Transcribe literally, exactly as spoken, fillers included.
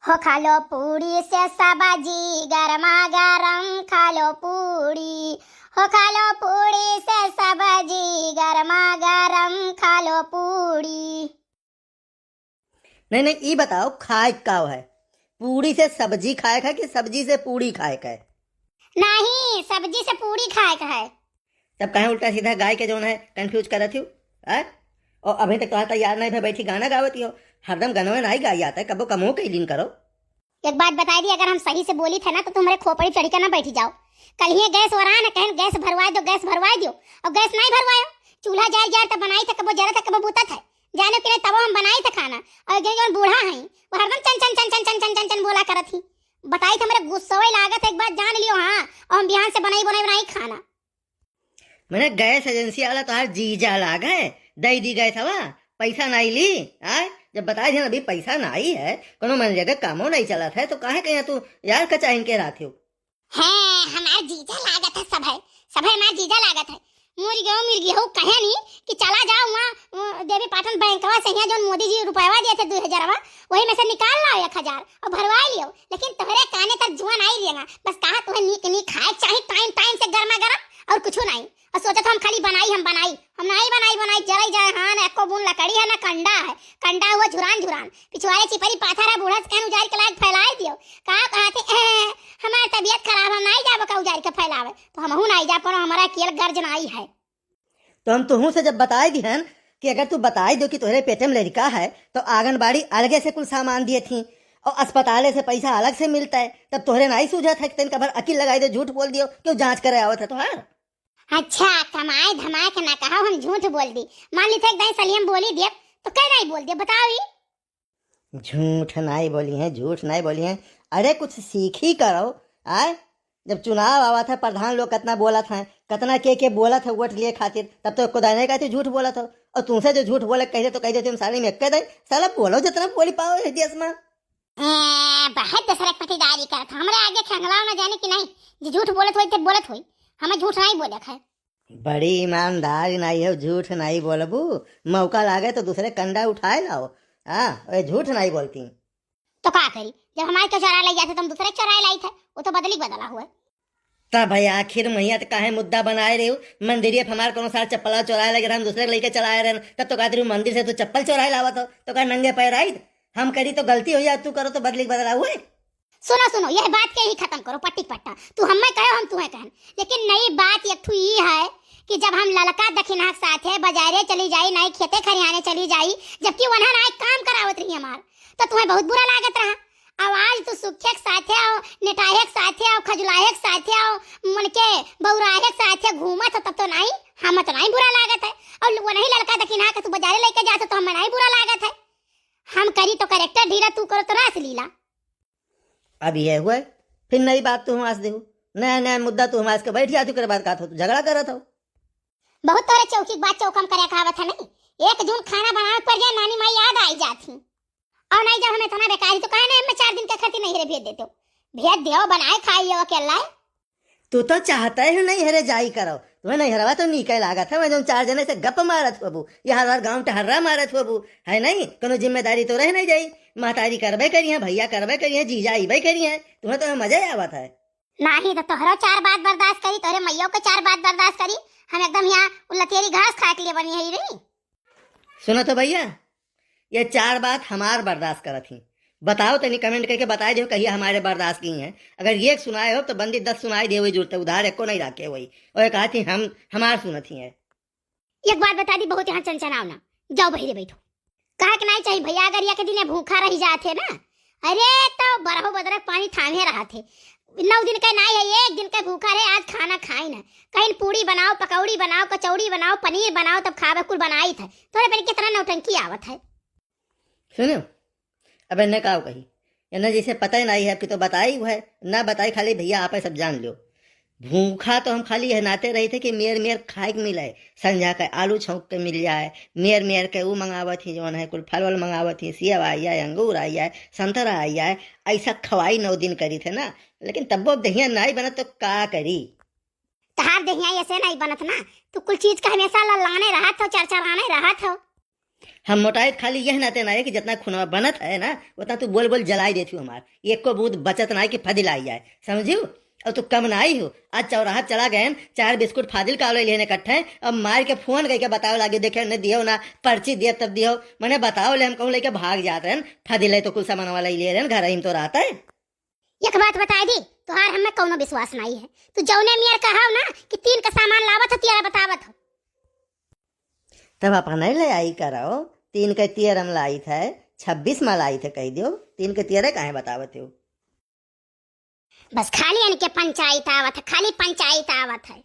हो खा लो पूड़ी से सब्जी, गरमा गरम खा लो पूड़ी। हो खा लो पूड़ी से सब्जी, गरमा गरम खा लो पूड़ी। नहीं, नहीं, ई बताओ, खाए का है? पूड़ी से सब्जी खाए का कि सब्जी से पूड़ी खाए का है? नहीं, सब्जी से पूड़ी खाए का है। तब काहे उल्टा सीधा गाय के जौन है confuse करत हो, हैं? और अभी तक तोहार तैयार नहीं भे बैठी गाना गावत हो, हरदम गनवे नहीं गाई जाता है, कबो कमो के लीन करो। एक बात बताई दी, अगर हम सही से बोली थे ना तो तुम्हारे खोपड़ी चढ़ी के ना बैठी जाओ। कल ही गैस वरान कहन गैस भरवाए दो, गैस भरवाए दियो, और गैस नहीं भरवायो। चूल्हा जार जार तब बनाई थे, कबो जरा थे, कबो बूता थे, जानो कि नहीं, तब हम बनाई थे खाना। और जो जौन बूढ़ा है वो हरदम चन चन चन चन चन चन चन चन बोला करत ही। बताई थे, हमरे गुस्सवे लागत है, एक बात जान लियो, हाँ, और हम बिहान से बनाई बनाई बनाई खाना। मैंने गैस एजेंसी वाला तोहार जीजा लाग है, दई दी गैस हवा, पैसा नाई ली। आय, जब बताई दिहन अभी पैसा नाई है, कोनो मनरेगा कामो नाई चलत है, तो काहे कहीं तू यार कचाइन के रात हो? हैं, हमार जीजा लागत है सब है, सब है हमार जीजा लागत है। मुर्गियो मुर्गी हो कहे नी कि चला जाओ वहाँ, अ, देवी पाटन बैंकवा से, यहाँ जौन मोदी जी रुपयवा दिए थे दो हजारवा, वही में से निकाल लाओ एक हजार और भरवा लियो। लेकिन तोहरे काने तक जुआ नाई रियंगा, बस कहा तुम्हें नीक नीक खाए चाही, टाइम टाइम से गर्मा गर्म, और कुछ नहीं। और सोचत हम खाली बनाई, हम बनाई, हम नाई बनाई, बनाई जरई जाए। हाँ, ना एको बून लकड़ी है, ना कंडा है, कंडा हुआ झुरान झुरान, पिछवाड़े चिपरी पाथर है, बूढ़ा से कहन उजारि के लायक फैलाए दियो। का कहते, "ए, हमार तबीयत खराब, हम नाई जाबो का उजारि के फैलावे?" तो हमहू नाई जाब, कोनो हमारा अकेल गर्ज नाई है। तो हम तुहू से जब बताए दिहन कि अगर तू बताए दो कि तोहरे पेटे में लड़का है, तो आंगनबाड़ी अलगे से कुल सामान दिए थी और अस्पताले से पैसा अलग से मिलता है, तब तोहरे नाई सूझत है कि तन कबर अकिल लगाई दे, झूठ बोल दियो, क्यों जांच करे आवत है तोहार? अच्छा, कमाए धमाए के ना कहा हम झूठ बोल दी। मान ली थे एक दाई सलियम बोली दिए, तो कह नहीं बोल दिए, बताओ ई? झूठ नाई बोली हैं, झूठ नाई बोली हैं। अरे, कुछ सीखी करो, आय? जब चुनाव आवत है, प्रधान लोग कितना बोलत हैं, कितना के के बोलत है वोट लिए खातिर, तब तो एको दाई नहीं कहती झूठ बोलत हो। और तुमसे जो झूठ बोले कहते तो कह देते हम साले में एक दाई, साला बोलो जितना बोली पाओ इस देश में। ए, बहुत दशरथ पटीदारी करत हो, हमरे आगे खेंगलाओ ना जाने कि नहीं, जो झूठ बोलत होई, ते बोलत होई, हमें झूठ नहीं बोले है। बड़ी ईमानदार नाई हो, झूठ नहीं बोलबू, मौका लागे तो दूसरे कंडा उठाए लाओ। हाँ, ओए झूठ नहीं बोलती। तो का करी, जब हमारे के चोरा ले जाते तो हम दूसरे के चोराए लाई थे, वो तो बदली बदला हुआ। तब भाई आखिर मैया तो काहे मुद्दा बनाए रहे हो? मंदिरिया पे हमारे कोनो साल चप्पला चोराए लगे रहे, हम दूसरे के लेके चलाए रहे, तब तो कहते रहे मंदिर से तो चप्पल चोराए लावत हो, तो का नंगे पैर आई? हम करी तो गलती हो या तू करो तो बदली बदला हुए। सुनो, सुनो, यह बात के ही खत्म करो, पट्टी पट्टा। तू हमें कहो, हम तुम्हें कहन। लेकिन नई बात एक ठू ई है कि जब हम ललका दखिनहा के साथे बाजारे चली जाई, नाई खेते खरियाने चली जाई, जबकि वनहन आए काम करावत रही हमार, तो तुम्हें बहुत बुरा लागत रहा। अब आज तू सुखे के साथे आओ, नेटाहे के साथे आओ, खजुलाहे के साथे आओ, मन के बौराहे के साथे घूमत हो, तब तो नाई, हम तो नाई बुरा लागत है। और वो नहीं ललका दखिनहा के तू बाजारे लेके जात हो, तो हमें नाई बुरा लागत है। हम करी तो कैरेक्टर ढीला, तू करो तो रास लीला। अब यह हुआ, फिर नई बात तू हमास देहू, नया नया मुद्दा तू हमास के बैठ जाती, ओकरे बाद का हो, तू झगड़ा करत हो। बहुत तोरे चौकी के बात चौकम करे कहावत है नहीं, एक जून खाना बनावे पर जाए, नानी माई याद आई जात ही। और नहीं, जब हम इतना बेकार ही तो कहे नहीं, मैं चार दिन के खातिर नहीं रे भेज देते हो, भेज दियो, बनाए खाई हो अकेला है। तू तो चाहता ही नहीं हरे जाई करो, तुम्हें नहीं हरवा तो नीके लागत है, मैं जौन चार जने से गप मारत होबू, ये हर हर गाँव टहर्रा मारत होबू, है नहीं, कोनो जिम्मेदारी तो रह नहीं जाई, महतारी करबे करी है, भैया करबे करी है, जीजा अइबे करी है, तुम्हें तो मजा ही आवत है। नहीं तो तोहरो चार बात बर्दाश्त करी, तोहरे मैयो के चार बात बर्दाश्त करी, हम एकदम यहाँ उ लतेरी घास खाए के लिए बनी है रही। सुनो तो भैया, ये चार बात हमार बर्दाश्त करत ही। बताओ तनी comment करके बताए दियो, कहिए हमारे बर्दाश्त की हैं। अगर एक सुनाए हो तो बंदी दस सुनाए दे, वही जुड़ते उधार एको नहीं राखे वही। और कहा थी हम, हमार सुनत ही है। एक बात बता दी, बहुत यहाँ चनचनाओ ना, जाओ बहिरे बैठो। कहा के नहीं चाहिए भैया, अगर एक दिन भूखा रह जाते ना, अरे तो बरहो बदरक पानी थामे रहते। नौ दिन का नहीं है, एक दिन का भूखा रहे, आज खाना खाए ना, कहीं पूड़ी बनाओ, पकौड़ी बनाओ, कचौड़ी बनाओ, पनीर बनाओ, तब खावे, कुल बनाई थे। तोरे पर कितना नौटंकी आवत है। सुनो, अब इन्हें का कही, इन्हें जैसे पता ही नहीं है, अब कि तो बताई हुआ है, ना बताई, खाली भैया आप सब जान लो। भूखा तो हम खाली यह नाते रही थे कि मेर मेर खाए के मिले, संझा के आलू छौंक के मिल जाए, मेर मेर के ऊ मंगावत ही, जौन है कुल फल वल मंगावत ही, सेब आई जाए, अंगूर आई जाए, संतरा आई जाए, ऐसा खवाई नौ दिन करी थे ना। लेकिन तब्बो अब दहिया नाई बनत तो का करी? तहार दहिया ऐसे नहीं बनत ना, तू कुल चीज का हमेशा लल्लाने रहत हो, चरचराने रहत हो। हम मोटाई खाली यह नाते ना है कि जितना खुनवा बनत है ना, उतना तू बोल बोल जलाई देती हो हमार। एको बूंद बचत ना है कि फदिलाई जाए, समझियो? और तू कम ना आई हो, आज चौराहा चला गए, चार बिस्कुट फादिल का ले लेने इकट्ठे, अब मार के फोन करके बताओ लागे, देखे न दियो ना, पर्ची दियो तब दियो, मने बताओ ले हम कहूँ लेके भाग जात रहन, फादिल है तो कुल सामान वाला ही ले रहन, घर ही में तो रहता है। एक बात बताई दी, तोहार हमें कौनो विश्वास नहीं है। तू जौने मियर कहाव ना कि तीन का सामान लावत हो, तियरा बतावत हो। तब अपने ले आई करो, तीन के तियर हम लाइत है, छब्बीस में लाइत है, कह दियो, तीन के तियरे काहे बतावत हो? बस खाली इनके पंचायत आवत है, खाली पंचायत आवत है।